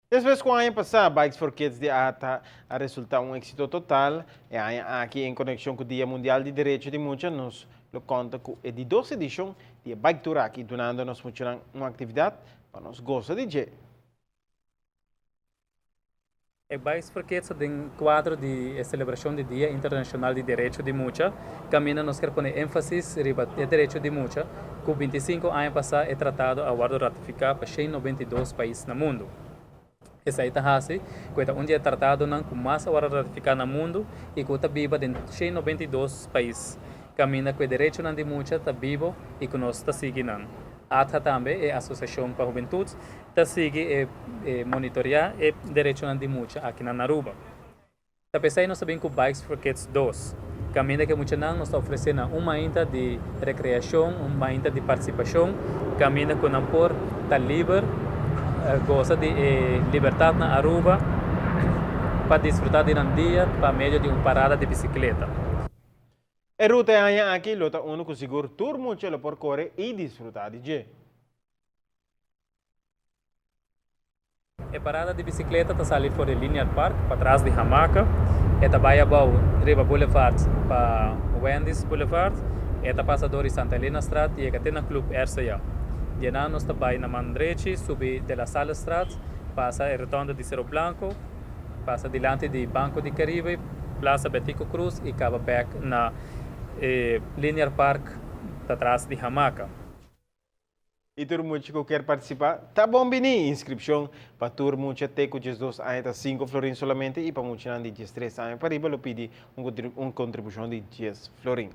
Despues ku aña pasá Bikes for Kids di ata a resultá un éksito total, e aña aki en konekshon ku Dia Mundial di Derecho di Mucha nos lo konta ku e di dos edishon di e bike tour aki dunando nos muchanan un aktividat pa nos gosa di dje. E Bikes for Kids ta den kuadro di e selebrashon di Dia Internashonal di Derecho di Mucha, kaminda nos kier pone énfasis riba e derecho di mucha ku 25 aña pasá e tratado a wòrdu ratifiká pa 192 pais na mundu. Esei ta hasi ku e ta un di e tratadonan ku mas a wòrdu ratifiká na mundu i ku ta biba den 192 pais, kaminda ku e derechonan di mucha ta bibo i ku nos ta sigui nan. ATHA tambe, e Asosiashon pa Hubentut, ta sigui e monitoriá e derechonan di mucha akinan na Aruba. Ta p'esei nos ta bin ku Bikes for Kids 2, kaminda ku e muchanan nos ta ofresé nan un mainta di rekreashon, un mainta di partisipashon, kaminda ku nan por ta liber, gosa di e libertat na Aruba pa disfrutá di nan dia pa medio di un parada di bisikleta. E ruta e aña aki lo ta unu ku sigur tur mucha lo por kore i disfrutá di dje. E parada di bisikleta ta sali for di Linear Park patras di Hamaka. E ta bai abou riba Boulevard pa Wendy's Boulevard. E ta pasa dor di Santa Elenastraat yega te na Club RCA. Di enan nos ta bai na man drechi subi De La Sallestraat, pasa e rotonda di Cerro Blanco, pasa dilanti di Banco di Caribe, Plaza Betico Croes y caba bek na e Linear Park patras di Hamaka. I tur mucha ku kier partisipá ta bon bini! Inskripshon pa tur mucha te ku 12 aña ta 5 florin solamente i pa muchanan di 13 aña pariba lo pidi un kontribushon di 10 florin.